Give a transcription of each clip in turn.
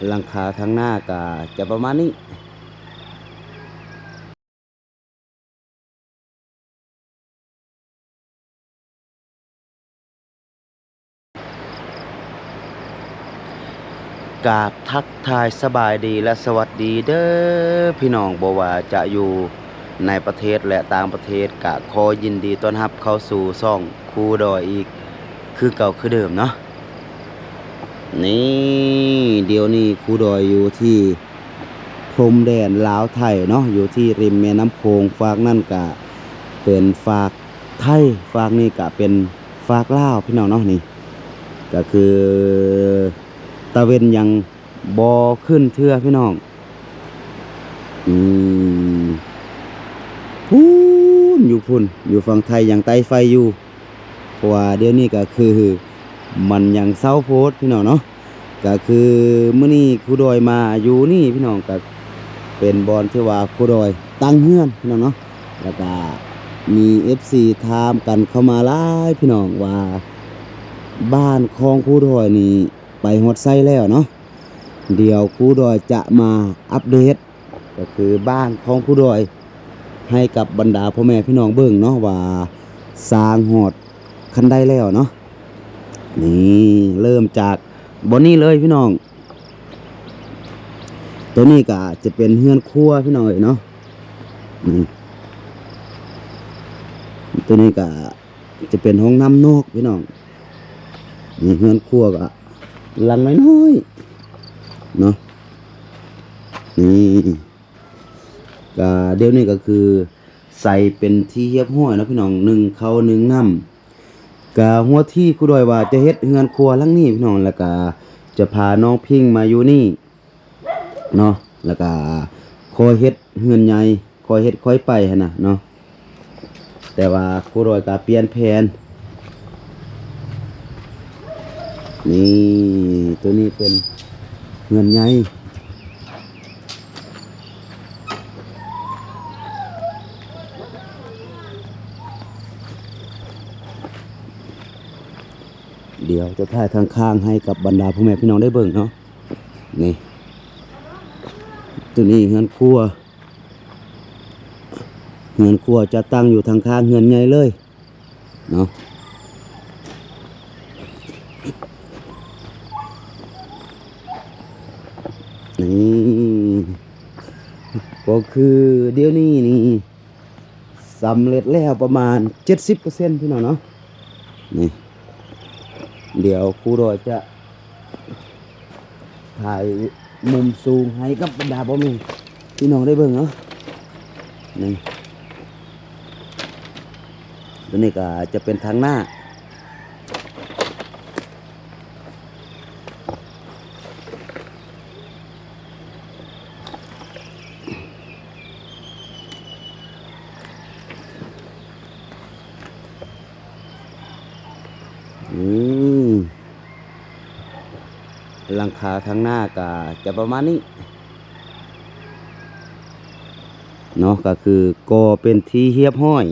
ຫຼັງຄາທາງໜ້າກະຈະປະມານນີ້. ກາບທັກທາຍສະບາຍດີ ແລະ ສະຫວັດດີເດີພີ່ນ້ອງ, ບໍ່ວ່າຈະຢູ່ໃນປະເທດ ແລະ ຕ່າງປະເທດ ກະຂໍຍິນດີຕ້ອນຮັບເຂົ້າສູ່ຊ່ອງຄູດອຍອີກຄືເກົ່າຄືເດີມເນາະ. ນີ້ ດຽວນີ້ຄູດອຍຢູ່ທີ່ ພົມແດນລາວໄທເນາະ, ຢູ່ທີ່ລິມແມ່ນ້ຳໂຂງ, ຟາກນັ້ນກະເປັນຟາກໄທ, ຟາກນີ້ກະເປັນຟາກລາວ ພີ່ນ້ອງເນາະ. ນີ້ກະຄືຕາເວັນຍັງບໍ່ຂຶ້ນເທື່ອ ພີ່ນ້ອງ. ອືມ ພຸ້ນ ຢູ່ພຸ້ນ ຢູ່ຝັ່ງໄທຍັງໄຕ້ໄຟຢູ່. ເພາະວ່າດຽວນີ້ກະຄືມັນຍັງເຊົ້າໂພດ ພີ່ນ້ອງເນາະ. ກະຄືມື້ນີ້ຄູດອຍມາຢູ່ນີ້ ພີ່ນ້ອງ, ກະເປັນບ່ອນທີ່ວ່າຄູດອຍຕັ້ງເຮືອນ ພີ່ນ້ອງເນາະ. ແລ້ວກະມີເອັຟຊີຖາມກັນເຂົ້າມາຫຼາຍ ພີ່ນ້ອງ, ວ່າບ້ານຂອງຄູດອຍນີ້ໄປຮອດໃສແລ້ວເນາະ. ດຽວຄູດອຍຈະມາອັບເດດ ກະຄືບ້ານຂອງຄູດອຍ ໃຫ້ກັບບັນດາພໍ່ແມ່ພີ່ນ້ອງເບິ່ງເນາະ ວ່າສ້າງຮອດຂັ້ນໃດແລ້ວເນາະ. ນີ້ ເລີ່ມຈາກບ່ອນນີ້ເລີຍພີ່ນ້ອງ. ໂຕນີ້ກະຈະເປັນເຮືອນຄົວພີ່ນ້ອງເອີຍເນາະ. ນີ້ ໂຕນີ້ກະຈະເປັນຫ້ອງນ້ຳນອກພີ່ນ້ອງ. ນີ້ເຮືອນຄົວກະຫຼັງນ້ອຍໆເນາະ. ນີ້ ກະດຽວນີ້ກະຄືໃສ່ເປັນທີ່ຮຽບຮ້ອຍເນາະພີ່ນ້ອງ, ໜຶ້ງເຂົ້າໜຶ້ງນ້ຳ. ກະຫົວທີຄູດອຍວ່າຈະເຮັດເຮືອນຄົວຫຼັງນີ້ພີ່ນ້ອງ, ແລ້ວກະຈະພານ້ອງພິງມາຢູ່ນີ້ເນາະ, ແລ້ວກະຄ່ອຍເຮັດເຮືອນໃຫຍ່ ຄ່ອຍເຮັດຄ່ອຍໄປຫັ້ນນະເນາະ. ແຕ່ວ່າຄູດອຍກະປ່ຽນແຜນ. ນີ້ ໂຕນີ້ເປັນເຮືອນໃຫຍ່. ດຽວຈະຖ່າຍທາງຂ້າງໃຫ້ກັບບັນດາພໍ່ແມ່ພີ່ນ້ອງໄດ້ເບິ່ງເນາະ. ນີ້ ໂຕນີ້ເຮືອນຄົວ. ເຮືອນຄົວຈະຕັ້ງຢູ່ທາງຂ້າງເຮືອນໃຫຍ່ເລີຍເນາະ. ນີ້ ກໍຄືດຽວນີ້ນີ້ສຳເລັດແລ້ວປະມານເຈັດສິບເປີເຊັນ ພີ່ນ້ອງເນາະ. ນີ້ ດຽວຄູດອຍຈະ ถ่ายมุมสูงให้กับบรรดาพ่อแม่พี่น้องได้เบิ่งเนาะ นี่ ตัวนี้ก็จะเป็นทางหน้า อืม หลังคาทางหน้าก็จะประมาณนี้เนาะ ก็คือก่อเป็นที่เรียบร้อย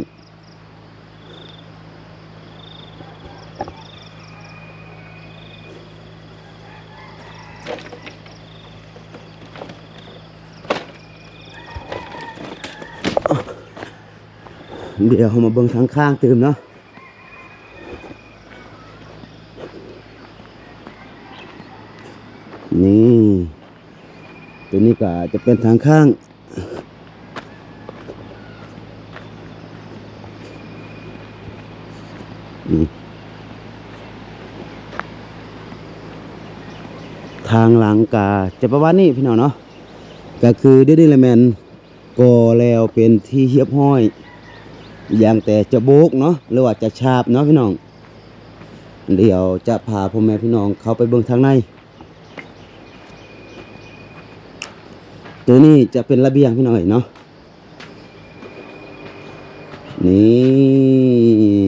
เดี๋ยวเรามาเบิ่งทางข้างตื่มเนาะ นี่ ตัวนี้ก็จะเป็นทางข้าง นี่ ทางหลังก็จะประมาณนี้พี่น้องเนาะ ก็คือเดี๋ยวนี้แหละแม่น ก่อแล้วเป็นที่เรียบร้อย ยังแต่จะโบกเนาะ หรือว่าจะฉาบเนาะพี่น้อง เดี๋ยวจะพาพ่อแม่พี่น้องเข้าไปเบิ่งทางใน ตัวนี้จะเป็นระเบียงพี่น้องเอ้ยเนาะ นี่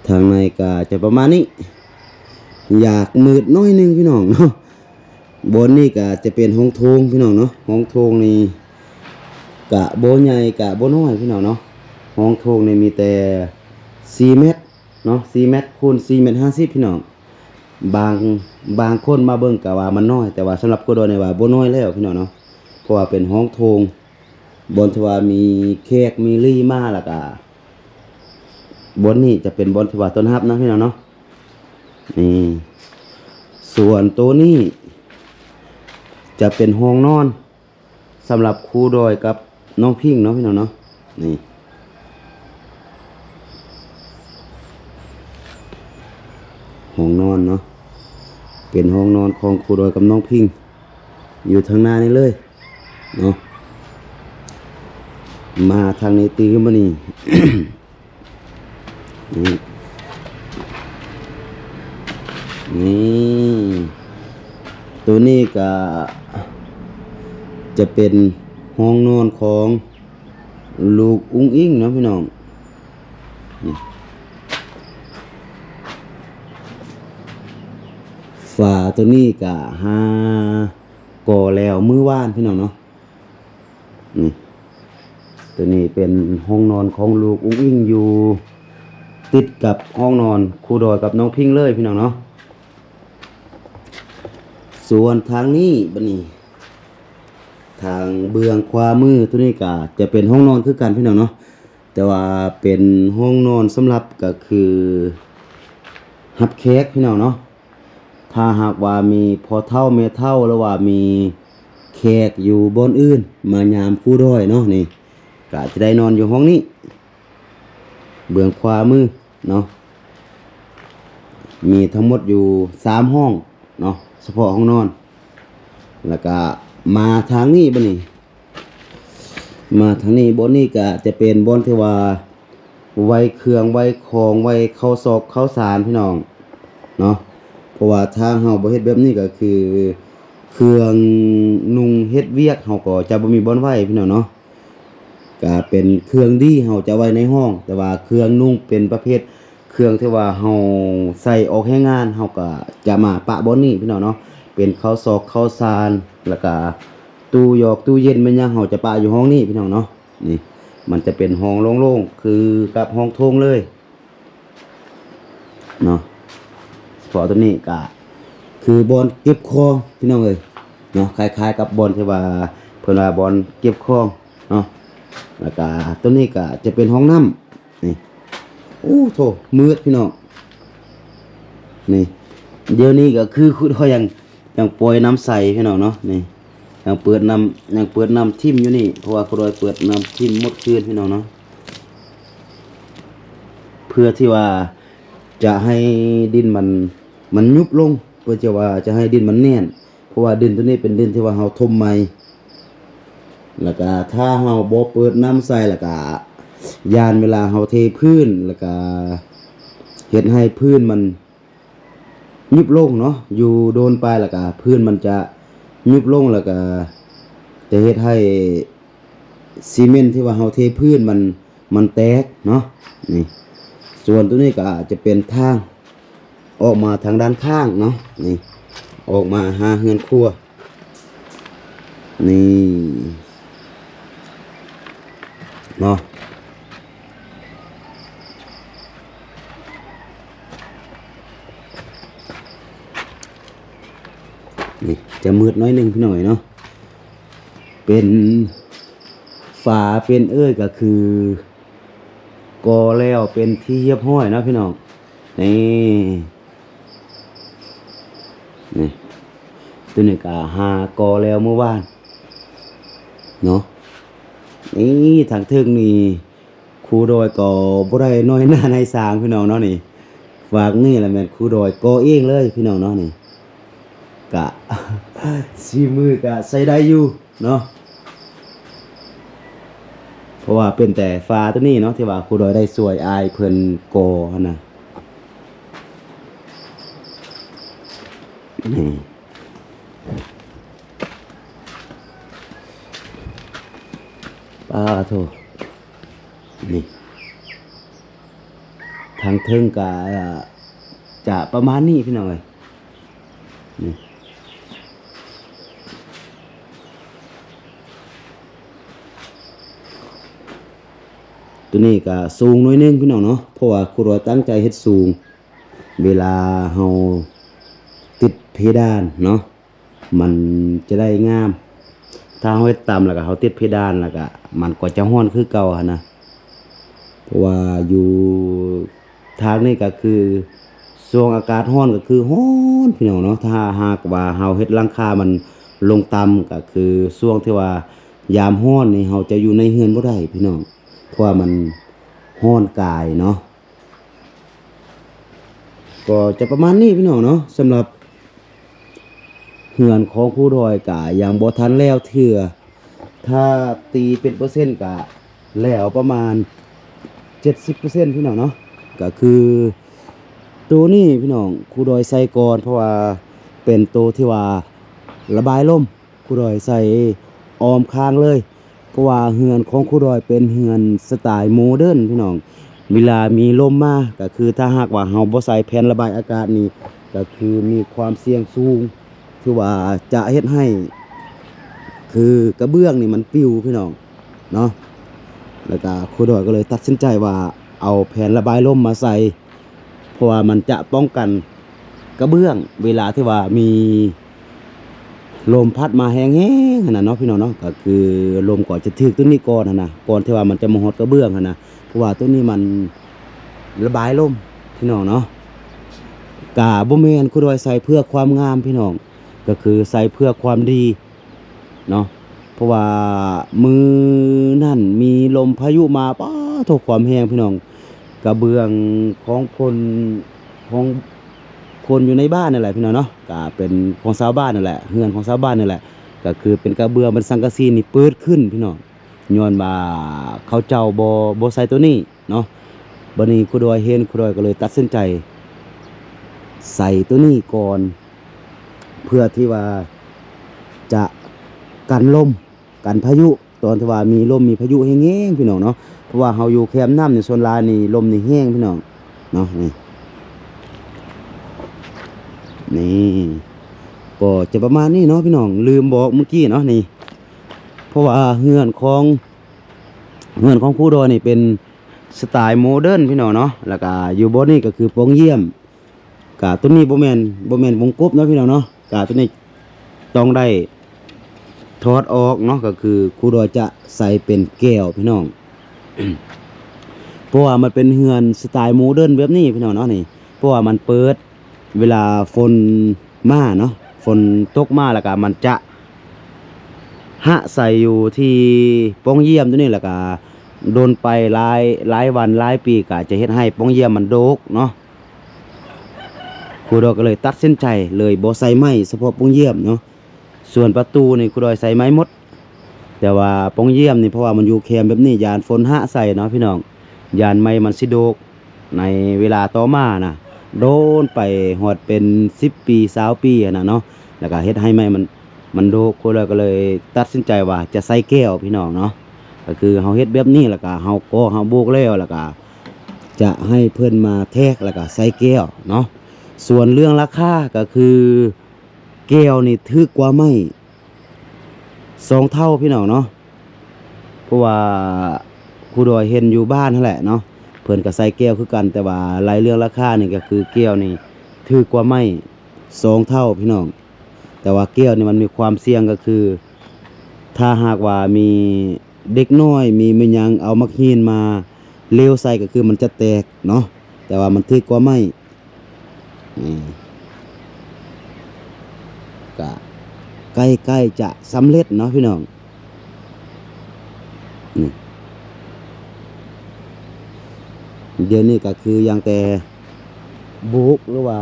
ทางในก็จะประมาณนี้ อยากมืดหน่อยหนึ่งพี่น้องเนาะ บ่อนนี้ก็จะเป็นห้องโถงพี่น้องเนาะ ห้องโถงนี่ก็บ่ใหญ่ก็บ่น้อยพี่น้องเนาะ ห้องโถงนี่มีแต่สี่เมตรเนาะ สี่เมตรคูณสี่เมตรห้าสิบพี่น้อง ບາງ ບາງຄົນມາເບິ່ງກໍວ່າມັນນ້ອຍ ແຕ່ວ່າສຳລັບຄູດອຍນີ້ວ່າບໍ່ນ້ອຍແລ້ວພີ່ນ້ອງເນາະ ເພາະວ່າເປັນຫ້ອງໂຖງ ບ່ອນທີ່ວ່າມີແຂກມີລີ້ມາ ແລ້ວກະບ່ອນນີ້ຈະເປັນບ່ອນທີ່ວ່າຕ້ອນຮັບນະພີ່ນ້ອງເນາະ. ນີ້ ສ່ວນໂຕນີ້ຈະເປັນຫ້ອງນອນ ສຳລັບຄູດອຍກັບນ້ອງພິງເນາະພີ່ນ້ອງເນາະ. ນີ້ ຫ້ອງນອນເນາະ ເປັນຫ້ອງນອນຂອງຄູດອຍກັບນ້ອງພິງ ຢູ່ທາງໜ້ານີ້ເລີຍເນາະ. ມາທາງນີ້ຕື່ມານີ້ ນີ້ ນີ້ ໂຕນີ້ກະຈະເປັນຫ້ອງນອນຂອງລູກອຸ້ງອິງເນາະພີ່ນ້ອງ. ນີ້ ຝາໂຕນີ້ກະຫາກໍ່ແລ້ວມື້ວານພີ່ນ້ອງເນາະ. ນີ້ ໂຕນີ້ເປັນຫ້ອງນອນຂອງລູກອຸ້ງອິງ ຢູ່ຕິດກັບຫ້ອງນອນຄູດອຍກັບນ້ອງພິງເລີຍພີ່ນ້ອງເນາະ. ສ່ວນທາງນີ້ ບັດນີ້ ທາງເບື້ອງຂວາມືໂຕນີ້ກະຈະເປັນຫ້ອງນອນຄືກັນພີ່ນ້ອງເນາະ ແຕ່ວ່າເປັນຫ້ອງນອນສຳລັບ ກະຄືຮັບແຂກພີ່ນ້ອງເນາະ. ຖ້າຫາກວ່າມີພໍ່ເຖົ້າແມ່ເຖົ້າ ຫຼືວ່າມີແຂກຢູ່ບ່ອນອື່ນມາຍາມຄູດອຍເນາະ ນີ້ ກະຈະໄດ້ນອນຢູ່ຫ້ອງນີ້ ເບື້ອງຂວາມືເນາະ. ມີທັງໝົດຢູ່ສາມຫ້ອງເນາະ ສະເພາະຫ້ອງນອນ. ແລ້ວກະມາທາງນີ້ ບັດນີ້ ມາທາງນີ້ ບ່ອນນີ້ກະຈະເປັນບ່ອນທີ່ວ່າໄວ້ເຄື່ອງໄວ້ຂອງ ໄວ້ເຂົ້າຊອກເຂົ້າສານພີ່ນ້ອງເນາະ. ເພາະວ່າຖ້າເຮົາບໍ່ເຮັດແບບນີ້ ກະຄືເຄື່ອງນຸ່ງເຮັດວຽກເຮົາກໍຈະບໍ່ມີບ່ອນໄວ້ພີ່ນ້ອງເນາະ. ກະເປັນເຄື່ອງດີເຮົາຈະໄວ້ໃນຫ້ອງ ແຕ່ວ່າເຄື່ອງນຸ່ງເປັນປະເພດເຄື່ອງທີ່ວ່າເຮົາໃຊ້ອອກແຮງງານ ເຮົາກະຈະມາປະບ່ອນນີ້ພີ່ນ້ອງເນາະ. ເປັນເຂົ້າຊອກເຂົ້າສານ ແລ້ວກະຕູ້ຢອກຕູ້ເຢັນແມ່ນຫຍັງ ເຮົາຈະປະຢູ່ຫ້ອງນີ້ພີ່ນ້ອງເນາະ. ນີ້ ມັນຈະເປັນຫ້ອງໂລ່ງໆ ຄືກັບຫ້ອງໂຖງເລີຍເນາະ. ສະເພາະໂຕນີ້ກະຄືບ່ອນເກັບຂອງພີ່ນ້ອງເອີຍເນາະ ຄ້າຍໆກັບບ່ອນທີ່ວ່າເພິ່ນວ່າບ່ອນເກັບຂອງເນາະ. ແລ້ວກະໂຕນີ້ກະຈະເປັນຫ້ອງນ້ຳ ນີ້ ໂອ້ໂທ້ ມືດພີ່ນ້ອງ. ນີ້ ດຽວນີ້ກໍຄືຄຸດເຮົາຍັງ ຍັງປ່ອຍນ້ຳໃສພີ່ນ້ອງເນາະ. ນີ້ ຍັງເປີດນ້ຳ ຍັງເປີດນ້ຳຖິ້ມຢູ່ນີ້ ເພາະວ່າຄູດອຍເປີດນ້ຳຖິ້ມໝົດຄືນພີ່ນ້ອງເນາະ ເພື່ອທີ່ວ່າຈະໃຫ້ດິນມັນ ມັນຍຸບລົງ ເພື່ອຈະວ່າຈະໃຫ້ດິນມັນແໜ້ນ ເພາະວ່າດິນໂຕນີ້ເປັນດິນທີ່ວ່າເຮົາຖົມໃໝ່ ແລ້ວກະຖ້າເຮົາບໍ່ເປີດນ້ຳໃສ່ ແລ້ວກະຢ້ານເວລາເຮົາເທພື້ນ ແລ້ວກະເຮັດໃຫ້ພື້ນມັນຍຸບລົງເນາະ ຢູ່ໂດນໄປແລ້ວກະພື້ນມັນຈະຍຸບລົງ ແລ້ວກະຈະເຮັດໃຫ້ຊີເມັນທີ່ວ່າເຮົາເທພື້ນມັນ ມັນແຕກເນາະ. ນີ້ ສ່ວນໂຕນີ້ກໍອາດຈະເປັນທາງ ອອກມາທາງດ້ານຂ້າງເນາະ ນີ້ ອອກມາຫາເຮືອນຄົວ ນີ້ເນາະ. ນີ້ຈະມືດໜ້ອຍໜຶ່ງພີ່ນ້ອງເອີຍເນາະ ເປັນຝາເປັນເອີຍກໍຄື ກໍ່ແລ້ວເປັນທີ່ຮຽບຮ້ອຍເນາະພີ່ນ້ອງ. ນີ້ ນີ້ ໂຕນີ້ກໍຫາກໍ່ແລ້ວມື້ວານເນາະ. ນີ້ທາງເທິງນີ້ ຄູດອຍກໍບໍ່ໄດ້ນ້ອຍໜ້າໃນສາງພີ່ນ້ອງເນາະ. ນີ້ ຟາກນີ້ລະແມ່ນຄູດອຍກໍ່ເອງເລີຍພີ່ນ້ອງເນາະ. ນີ້ ກະ ສີມືກະໃຊ້ໄດ້ຢູ່ເນາະ ເພາະວ່າເປັນແຕ່ຝາໂຕນີ້ເນາະ ທີ່ວ່າຄູດອຍໄດ້ຊ່ວຍອ້າຍເພິ່ນກໍ່ຫັ້ນນະ. ນີ້ ປາໂທ້ ນີ້ ທາງເທິງກະຈະປະມານນີ້ພີ່ນ້ອງເອີຍ. ນີ້ ໂຕນີ້ກະສູງໜ້ອຍໜຶ່ງພີ່ນ້ອງເນາະ ເພາະວ່າຄູດອຍຕັ້ງໃຈເຮັດສູງ ເວລາເຮົາ ເພດານເນາະ ມັນຈະໄດ້ງາມ. ຖ້າເຮົາເຮັດຕ່ຳ ແລ້ວກໍເຮົາຕິດເພດານ ແລ້ວກໍມັນກໍຈະຮ້ອນຄືເກົ່າຫັ້ນນະ. ເພາະວ່າຢູ່ທາງນີ້ກໍຄືຊ່ວງອາກາດຮ້ອນກໍຄືຮ້ອນ ພີ່ນ້ອງເນາະ. ຖ້າຫາກວ່າເຮົາເຮັດຫຼັງຄາມັນລົງຕ່ຳ ກໍຄືຊ່ວງທີ່ວ່າຍາມຮ້ອນນີ້ເຮົາຈະຢູ່ໃນເຮືອນບໍ່ໄດ້ ພີ່ນ້ອງ ເພາະວ່າມັນຮ້ອນກາຍເນາະ. ກໍຈະປະມານນີ້ ພີ່ນ້ອງເນາະ. ສຳລັບເຮືອນຂອງຄູດອຍກະຍັງບໍ່ທັນແລ້ວເທື່ອ. ຖ້າຕີເປັນເປີເຊັນກະແລ້ວປະມານເຈັດສິບເປີເຊັນ ພີ່ນ້ອງເນາະ. ກະຄືໂຕນີ້ ພີ່ນ້ອງ ຄູດອຍໃສ່ກ່ອນ ເພາະວ່າເປັນໂຕທີ່ວ່າລະບາຍລົມ. ຄູດອຍໃສ່ອ້ອມຂ້າງເລີຍ ເພາະວ່າເຮືອນຂອງຄູດອຍເປັນເຮືອນສະໄຕໂມເດີນ ພີ່ນ້ອງ. ເວລາມີລົມມາ ກໍຄືຖ້າຫາກວ່າເຮົາບໍ່ໃສ່ແຜ່ນລະບາຍອາກາດນີ້ ກໍຄືມີຄວາມສ່ຽງສູງ ທີ່ວ່າຈະເຮັດໃຫ້ ຄືກະເບື້ອງນີ້ມັນປິວ ພີ່ນ້ອງເນາະ. ແລ້ວກະຄູດອຍກໍເລີຍຕັດສິນໃຈວ່າເອົາແຜ່ນລະບາຍລົມມາໃສ່ ເພາະວ່າມັນຈະປ້ອງກັນກະເບື້ອງ ເວລາທີ່ວ່າມີລົມພັດມາແຮງໆຫັ້ນນະເນາະ ພີ່ນ້ອງເນາະ. ກໍຄືລົມກໍຈະຖືກໂຕນີ້ກ່ອນຫັ້ນນະ ກ່ອນທີ່ວ່າມັນຈະມາຮອດກະເບື້ອງຫັ້ນນະ. ເພາະວ່າໂຕນີ້ມັນລະບາຍລົມ ພີ່ນ້ອງເນາະ. ກະບໍ່ແມ່ນ ຄູດອຍໃສ່ເພື່ອຄວາມງາມ ພີ່ນ້ອງ ກໍຄືໃສ່ເພື່ອຄວາມດີ ເນາະ. ເພາະວ່າມື້ນັ້ນມີລົມພາຍຸມາ ປາໂທ້ ຄວາມແຮງ ພີ່ນ້ອງ. ກະເບື້ອງຂອງຄົນ ຂອງຄົນຢູ່ໃນບ້ານນັ້ນແຫຼະ ພີ່ນ້ອງເນາະ ກະເປັນຂອງຊາວບ້ານນັ້ນແຫຼະ ເຮືອນຂອງຊາວບ້ານນີ້ແຫຼະ ກະຄືເປັນກະເບື້ອງ ເປັນສັງກະສີນີ້ເປີດຂຶ້ນ ພີ່ນ້ອງ ຍ້ອນວ່າເຂົາເຈົ້າບໍ່ ບໍ່ໃສ່ໂຕນີ້ເນາະ. ບັດນີ້ຄູດອຍເຫັນ ຄູດອຍກໍເລີຍຕັດສິນໃຈໃສ່ໂຕນີ້ກ່ອນ ເພື່ອທີ່ວ່າຈະກັນລົມ ກັນພາຍຸ ຕອນທີ່ວ່າມີລົມມີພາຍຸແຮງໆ ພີ່ນ້ອງເນາະ. ເພາະວ່າເຮົາຢູ່ແຄມນ້ຳນີ້ ສ່ວນຫຼາຍນີ້ລົມນີ້ແຮງ ພີ່ນ້ອງເນາະ. ນີ້ ນີ້ ກໍຈະປະມານນີ້ເນາະ ພີ່ນ້ອງ ລືມບອກມື້ກີ້ເນາະ. ນີ້ ເພາະວ່າເຮືອນຂອງ ເຮືອນຂອງຄູດອຍນີ້ເປັນສະໄຕໂມເດີນ ພີ່ນ້ອງເນາະ. ແລ້ວກະຢູ່ບ່ອນນີ້ກໍຄືປ່ອງຢ້ຽມ ກະໂຕນີ້ບໍ່ແມ່ນ ບໍ່ແມ່ນວົງກົບເນາະ ພີ່ນ້ອງເນາະ. ກະໂຕນີ້ຕ້ອງໄດ້ຖອດອອກເນາະ ກໍຄືຄູດອຍຈະໃສ່ເປັນແກ້ວ ພີ່ນ້ອງ ເພາະວ່າມັນເປັນເຮືອນສະໄຕໂມເດີນແບບນີ້ ພີ່ນ້ອງເນາະ. ນີ້ ເພາະວ່າມັນເປີດເວລາຝົນມາເນາະ ຝົນຕົກມາ ແລ້ວກະມັນຈະຮະໃສ່ຢູ່ທີ່ປ່ອງຢ້ຽມໂຕນີ້ ແລ້ວກະດົນໄປຫຼາຍ ຫຼາຍວັນຫຼາຍປີ ກະຈະເຮັດໃຫ້ປ່ອງຢ້ຽມມັນໂດກເນາະ. ຄູດອຍກໍເລີຍຕັດສິນໃຈເລີຍບໍ່ໃສ່ໄມ້ສະເພາະປ່ອງຢ້ຽມເນາະ. ສ່ວນປະຕູນີ້ຄູດອຍໃສ່ໄມ້ໝົດ ແຕ່ວ່າປ່ອງຢ້ຽມນີ້ ເພາະວ່າມັນຢູ່ແຄມແບບນີ້ ຢ້ານຝົນຮະໃສ່ເນາະ ພີ່ນ້ອງ ຢ້ານໄມ້ມັນຊິໂດກໃນເວລາຕໍ່ມານະ ໂດນໄປຮອດເປັນສິບປີ ຊາວປີຫັ້ນນະເນາະ ແລ້ວກະເຮັດໃຫ້ໄມ້ມັນ ມັນໂດກ. ຄູດອຍກໍເລີຍຕັດສິນໃຈວ່າຈະໃສ່ແກ້ວ ພີ່ນ້ອງເນາະ. ກໍຄືເຮົາເຮັດແບບນີ້ ແລ້ວກະເຮົາກໍ່ເຮົາໂບກແລ້ວ ແລ້ວກະຈະໃຫ້ເພິ່ນມາແທກ ແລ້ວກະໃສ່ແກ້ວເນາະ. ສ່ວນເລື່ອງລາຄາກໍຄື ແກ້ວນີ້ຖືກກວ່າໄມ້ສອງເທົ່າ ພີ່ນ້ອງເນາະ. ເພາະວ່າຄູດອຍເຫັນຢູ່ບ້ານຫັ້ນແຫຼະເນາະ ເພິ່ນກໍໃສ່ແກ້ວຄືກັນ ແຕ່ວ່າໄລ່ເລື່ອງລາຄານີ້ກໍຄືແກ້ວນີ້ຖືກກວ່າໄມ້ສອງເທົ່າ ພີ່ນ້ອງ. ແຕ່ວ່າແກ້ວນີ້ມັນມີຄວາມສ່ຽງ ກໍຄືຖ້າຫາກວ່າມີເດັກນ້ອຍ ມີແມ່ນຫຍັງເອົາໝາກຫີນມາເລວໃສ່ ກໍຄືມັນຈະແຕກເນາະ ແຕ່ວ່າມັນຖືກກວ່າໄມ້. ນີ້ ກະໃກ້ໆຈະສຳເລັດເນາະ ພີ່ນ້ອງ. ນີ້ ດຽວນີ້ກໍຄືຍັງແຕ່ໂບກ ຫຼືວ່າ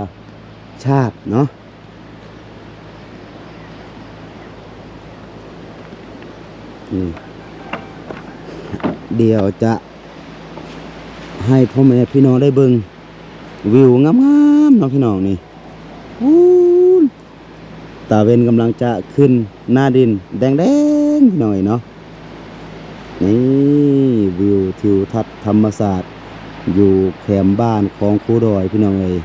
ສາບເນາະ. ນີ້ ດຽວຈະໃຫ້ພໍ່ແມ່ພີ່ນ້ອງໄດ້ເບິ່ງວິວງາມໆເນາະ ພີ່ນ້ອງ. ນີ້ ປູ້ນ ຕາເວັນກຳລັງຈະຂຶ້ນໜ້າດິນແດງໆ ພີ່ນ້ອງເອີຍເນາະ. ນີ້ ວິວທິວທັດທຳມະຊາດຢູ່ແຄມບ້ານຂອງຄູດອຍ ພີ່ນ້ອງເອີຍ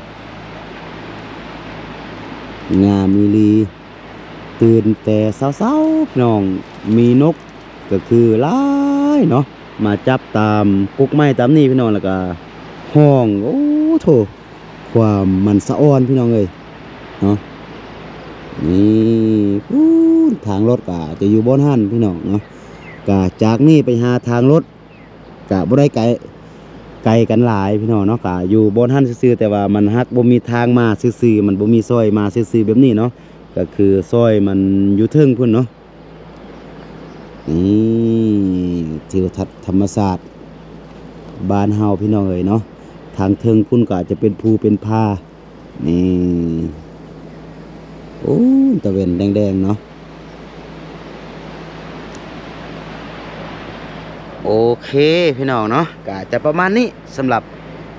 ງາມອີ່ຫຼີ. ຕື່ນແຕ່ເຊົ້າໆ ພີ່ນ້ອງ ມີນົກກໍຄືຫຼາຍເນາະ ມາຈັບຕາມກົກໄມ້ຕາມນີ້ ພີ່ນ້ອງ ແລ້ວກໍຮ້ອງ ໂອ້ໂທ້ ຄວາມມັນສະອອນ ພີ່ນ້ອງເອີຍເນາະ. ນີ້ພຸ້ນ ທາງລົດກໍຈະຢູ່ບ່ອນຫັ້ນພີ່ນ້ອງເນາະ. ກໍຈາກນີ້ໄປຫາທາງລົດ ກະບໍ່ໄດ້ໄກ ໄກກັນຫຼາຍພີ່ນ້ອງເນາະ. ກະຢູ່ບ່ອນຫັ້ນຊື່ໆ ແຕ່ວ່າມັນຫາກບໍ່ມີທາງມາຊື່ໆ ມັນບໍ່ມີຊ່ອຍມາຊື່ໆ ແບບນີ້ເນາະ. ກະຄືຊ່ອຍມັນຢູ່ເທິງພຸ້ນເນາະ. ນີ້ ທິວທັດທຳມະຊາດບ້ານເຮົາພີ່ນ້ອງເອີຍເນາະ. ທາງເທິງພຸ້ນກະຈະເປັນພູເປັນຜາ. ນີ້ ໂອ້ ຕາເວັນແດງໆເນາະ. ໂອເຄພີ່ນ້ອງເນາະ ກະຈະປະມານນີ້ ສຳລັບ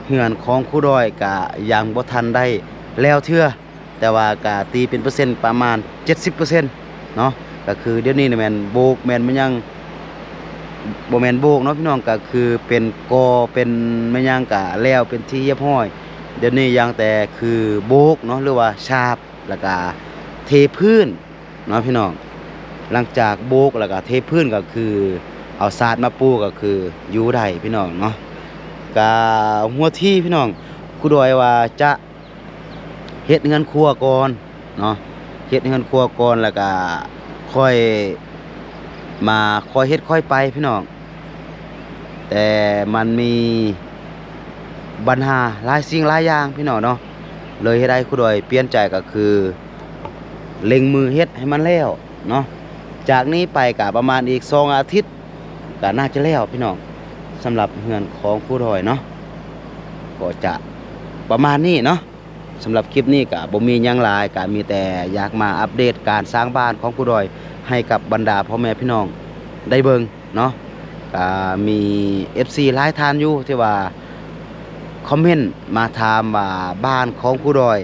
ເຮືອນຂອງຄູດອຍ ກະຍັງບໍ່ທັນໄດ້ແລ້ວເທື່ອ ແຕ່ວ່າກະຕີເປັນເປີເຊັນປະມານເຈັດສິບເປີເຊັນເນາະ. ກະຄືດຽວນີ້ນະແມ່ນໂບກ ແມ່ນມາຍັງ ບໍ່ແມ່ນໂບກເນາະພີ່ນ້ອງ ກະຄືເປັນກໍ່ ເປັນມາຍັງກະແລ້ວເປັນທີ່ຮຽບຮ້ອຍ. ດຽວນີ້ຍັງແຕ່ຄືໂບກເນາະ ຫຼືວ່າສາບ ແລ້ວກະເທພື້ນເນາະພີ່ນ້ອງ. ຫຼັງຈາກໂບກແລ້ວກະເທພື້ນ ກະຄືເອົາສາດມາປູ ກະຄືຢູ່ໄດ້ພີ່ນ້ອງເນາະ. ກະຫົວທີພີ່ນ້ອງ ຄູດອຍວ່າຈະ ເຮັດເຮືອນຄົວກ່ອນເນາະ ເຮັດເຮືອນຄົວກ່ອນ ແລ້ວກະຄ່ອຍມາ ຄ່ອຍເຮັດຄ່ອຍໄປພີ່ນ້ອງ. ແຕ່ມັນມີບັນຫາຫຼາຍສິ່ງຫຼາຍຢ່າງພີ່ນ້ອງເນາະ ເລີຍເຮັດໃຫ້ຄູດອຍປ່ຽນໃຈ ກໍຄືເລັ່ງມືເຮັດໃຫ້ມັນແລ້ວເນາະ. ຈາກນີ້ໄປກະປະມານອີກສອງອາທິດ ກະໜ້າຈະແລ້ວພີ່ນ້ອງ. ສຳລັບເຮືອນຂອງຄູດອຍເນາະ ກໍຈະປະມານນີ້ເນາະ. ສຳລັບຄລິບນີ້ກະບໍ່ມີຫຍັງຫຼາຍ ກະມີແຕ່ຢາກມາອັບເດດການສ້າງບ້ານຂອງຄູດອຍ ໃຫ້ກັບບັນດາພໍ່ແມ່ພີ່ນ້ອງໄດ້ເບິ່ງເນາະ. ກະມີເອັຟຊີຫຼາຍທ່ານຢູ່ທີ່ວ່າຄອມເມັນມາຖາມວ່າ ບ້ານຂອງຄູດອຍ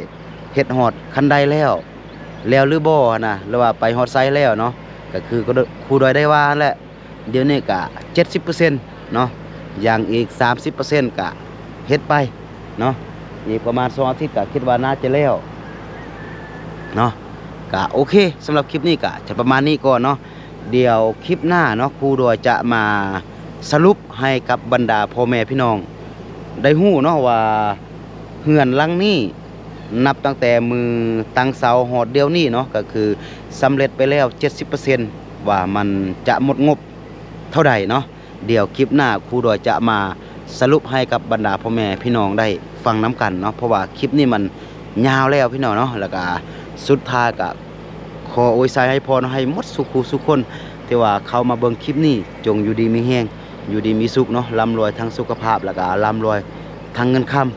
ເຮັດຮອດຂັ້ນໃດແລ້ວ ແລ້ວຫຼືບໍ່ຫັ້ນນະ ຫຼືວ່າໄປຮອດໃສແລ້ວເນາະ. ກະຄືຄູດອຍໄດ້ວ່າຫັ້ນແຫຼະ ດຽວນີ້ກະເຈັດສິບເປີເຊັນເນາະ ຍັງອີກສາມສິບເປີເຊັນກະເຮັດໄປເນາະ. ອີກປະມານສອງອາທິດກະຄິດວ່າໜ້າຈະແລ້ວເນາະ. ກະໂອເຄ ສຳລັບຄລິບນີ້ກະຈະປະມານນີ້ກ່ອນເນາະ. ດຽວຄລິບໜ້າເນາະ ຄູດອຍຈະມາສະຫຼຸບໃຫ້ກັບບັນດາພໍ່ແມ່ພີ່ນ້ອງໄດ້ຮູ້ເນາະວ່າ ເຮືອນຫຼັງນີ້ ນັບຕັ້ງແຕ່ມື້ຕັ້ງເສົາຮອດດຽວນີ້ເນາະ ກໍຄືສຳເລັດໄປແລ້ວເຈັດສິບເປີເຊັນ ວ່າມັນຈະໝົດງົບເທົ່າໃດເນາະ. ດຽວຄລິບໜ້າຄູດອຍຈະມາສະຫຼຸບໃຫ້ກັບບັນດາພໍ່ແມ່ພີ່ນ້ອງໄດ້ຟັງນຳກັນເນາະ ເພາະວ່າຄລິບນີ້ມັນຍາວແລ້ວພີ່ນ້ອງເນາະ. ແລ້ວກະສຸດທ້າຍກະຂໍອວຍໄຊໃຫ້ພອນໃຫ້ໝົດສູ່ຄູ່ສູ່ຄົນທີ່ວ່າເຂົ້າມາເບິ່ງຄລິບນີ້ ຈົ່ງຢູ່ດີມີແຮງ ຢູ່ດີມີສຸກເນາະ ລ່ຳລວຍທັງສຸຂະພາບ ແລ້ວກະລ່ຳລວຍທັງເງິນຄຳ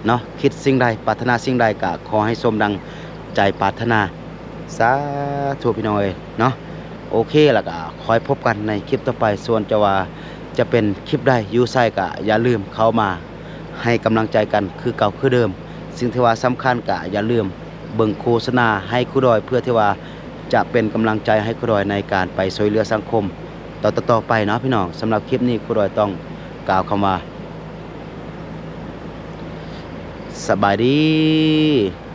ເນາະ. ຄິດສິ່ງໃດ ປາດຖະໜາສິ່ງໃດ ກະຂໍໃຫ້ສົມດັ່ງໃຈປາດຖະໜາ ສາທຸພີ່ນ້ອງເອີຍເນາະ. ໂອເຄ ແລ້ວກະຄ່ອຍພົບກັນໃນຄລິບຕໍ່ໄປ ສ່ວນຈະວ່າຈະເປັນຄລິບໃດ ຢູ່ໃສ ກະຢ່າລືມເຂົ້າມາໃຫ້ກຳລັງໃຈກັນຄືເກົ່າຄືເດີມ. ສິ່ງທີ່ວ່າສຳຄັນ ກະຢ່າລືມເບິ່ງໂຄສະນາໃຫ້ຄູດອຍ ເພື່ອທີ່ວ່າຈະເປັນກຳລັງໃຈໃຫ້ຄູດອຍໃນການໄປຊ່ວຍເຫຼືອສັງຄົມ ຕໍ່ ຕໍ່ ຕໍ່ໄປເນາະພີ່ນ້ອງ. ສຳລັບຄລິບນີ້ ຄູດອຍຕ້ອງກ່າວຄຳວ່າ ສະບາຍດີ.